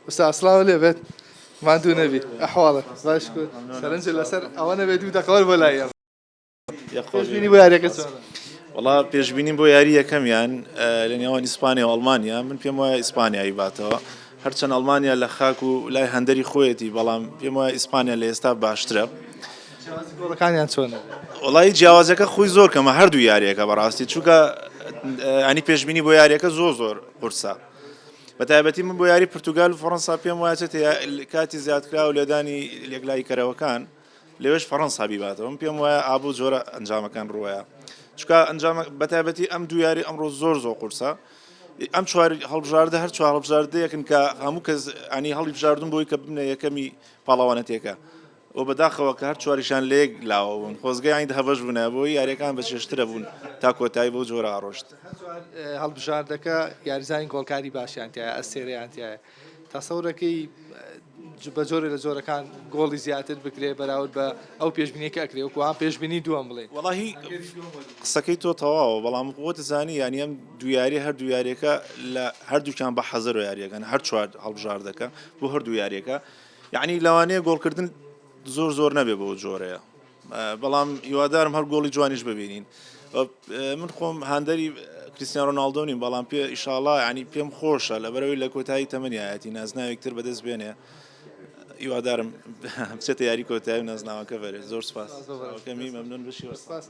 ئوستا سڵاو لێ بێت ماندوو نەبی ئەحواڵت باش کورد سەرنج لەسەر ئەوە نەبێت دوو دەقەوەر بۆ لای ئێمە پێشبینی بۆ یاریەکە چۆنە؟ وەڵا پێشبینیم بۆ یاری یەکەمیان لە نێوان ئیسپانیا و ئەڵمانیا من پێم وایە ئیسپانیا یباتەوە هەرچەند ئەڵمانیا لە خاک و لای هەندەری خۆیەتی بەڵام پێم وایە ئیسپانیا لە ئێستا باشترە. جیاوازی گۆڵەکانیان چۆنە؟ وەڵی جیاوازەکە خۆی زۆر کەمە هەردوو یاریەکە بەڕاستی چونکە ئەنی پێشبینی بۆ یاریەکە زۆر زۆر قورسە. بە تایبەتی من بۆ یاری پرتوگال و فەڕەنسا پێم وایە چێتە کاتی زیادکرا و لێدانی لێکلایی کەرەوەکان لەوێش فەڕەنسا بیباتەوە من پێم وایە ئابوو جۆرە ئەنجامەکان ڕووەیە چکە ئەنجامە بە تایبەتی ئەم دوو یاری ئەمڕۆ زۆر زۆر قورسە ئەم چوار هەڵبژاردە هەر چوار هەڵبژاردەیەکن کە هەموو کەس ئەنی هەڵی بژاردن بۆی کە ببنە یەکەمی پاڵەوانەتێکە و بەداخەوە کە هەر چواریشان لە یەک لاوە بوون خۆزگە یانی هەبەش بوونە بۆی یاریەکان بە چێشترە بوون تا کۆتایی بەو جۆرە ئاڕۆشت. هەر هەڵبژاردەکە یاریزانی گۆڵکاری باشیان تایە ئەستێرەیان تایە تەسەورەکەی بە جۆرێ لە جۆرەکان گۆڵی زیاتر بکرێ بەراورد بە ئەو پێشبینیە کە ئەکرێ وەکو ها پێشبینی دووەم بڵێ وەڵاهی قسەکەی تۆ تەواوە بەڵام خۆت زانی یانی ئەم دوو یاری هەردوو یاریەکە لە هەردووکیان بە حەزەرۆ یاریەکەن هەر چوار هەڵبژاردەکە بۆ هەردوو یاریەکە یعنی لەوانەیە گۆڵکردن زۆر زۆر نەبێ بەو جۆرەیە بەڵام هیوادارم هەر گۆڵی جوانیش ببینین من خۆم هاندەری کریستیان ڕۆناڵدۆ نیم بەڵام پێ ئیشاڵا ینی پێم خۆشە لەبەرەوەی لە کۆتایی تەمەنیایەتی نازناوێکتر بەدەست بێنێ هیوادارم بچێتە یاری کۆتایی و نازناوەکە بەرێ زۆر سپاس کەمی مەمنون بشی سپاس.